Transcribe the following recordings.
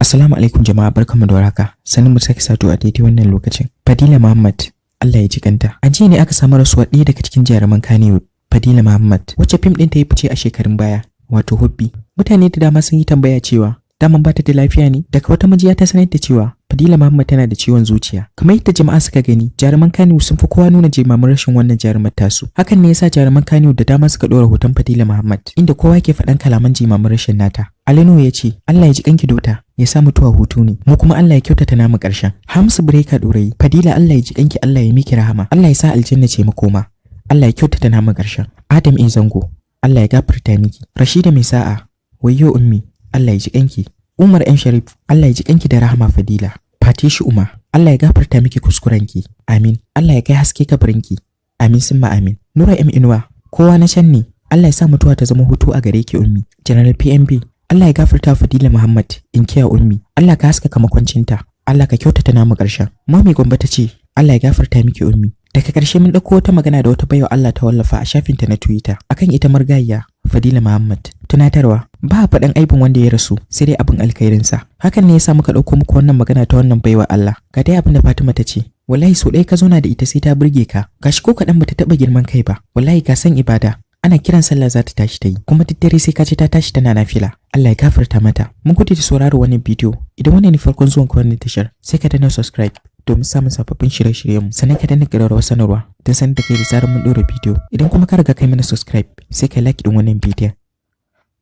Assalamu alaikum jama'a, barkanmu da warhaka. Sanin mu sake saduwa a daidai wannan lokacin. Fadila Muhammad, Allah ya ji kanta. A jiya ne aka samu rasuwar ɗaya daga cikin jaruman Kannywood, Fadila Muhammad, wacce fim ɗin ta yi fice a shekarun baya, wato Hubbi. Mutane da dama sun yi tambaya cewa daman ba ta da lafiya ne? Daga wata majiya ta sanar da cewa Fadila Muhammad tana da ciwon zuciya. Kamar yadda jama'a suka gani, jaruman Kannywood sun fi kowa nuna jimamin rashin wannan jarumar tasu. Hakan ne yasa jaruman Kannywood da dama suka ɗora hoton Fadila Muhammad, inda kowa ke faɗan kalaman jimamin rashin nata. Ali Nuhu ya ce, "Allah ya ji kanki daughter, ya sa mutuwa hutu ne, mu kuma Allah ya kyautata namu ƙarshen." Hamsu Breaker Ɗorayi, "Fadila, Allah ya ji kanki, Allah ya miki rahama, Allah ya sa aljanna ce makoma, Allah ya kyautata namu ƙarshen." Adam A Zango, "Allah ya gafarta miki." Rashida Mai Sa'a, "Wayyo ummi, Allah ya ji kanki." Umar M Sharif, "Allah ya ji kanki da rahama, Fadila." Fatishi Umar, "Allah ya gafarta miki kuskurenki, amin. Allah ya kai haske kabarinki, amin summa amin." Nura M Inuwa, "Kowa na can ne, Allah ya sa mutuwa ta zama hutu a gare ki, ummi." General PMB, "Allah ya gafarta Fadila Muhammad, inkiya ummi. Allah ka haskaka makwancinta. Allah ka kyautata namu ƙarshen." Mami Gombe ta ce, "Allah ya gafarta miki, ummi." Daga ƙarshe mun ɗauko wata magana da wata baiwa Allah ta wallafa a shafinta na Twitter akan ita margayiya Fadila Muhammad. Tunatarwa, ba a faɗan aibin wanda ya rasu, sai dai abin alkhairinsa. Hakan ne yasa muka ɗauko muku wannan magana ta wannan baiwa Allah. Ga dai abin da Fatima ta ce: "Wallahi sau ɗaya ka zauna da ita sai ta burge ka. Gashi ko kaɗan bata taɓa girman kai ba. Wallahi ka san ibada. Ana kiran sallah za ta tashi ta yi, kuma duk dare sai ka ce ta tashi tana nafila. Allah ya gafarta mata." Mun gode da sauraro wannan bidiyo. Idan wannan ne farkon zuwan ka wannan tashar, sai ka danna subscribe domin samun sababbin shirye-shiryenmu, sannan ka danna ƙararrawar sanarwa don sanar da kai da zarar mun ɗora bidiyo. Idan kuma ka riga kai mana subscribe, sai ka like ɗin wannan bidiyon.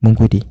Mun gode.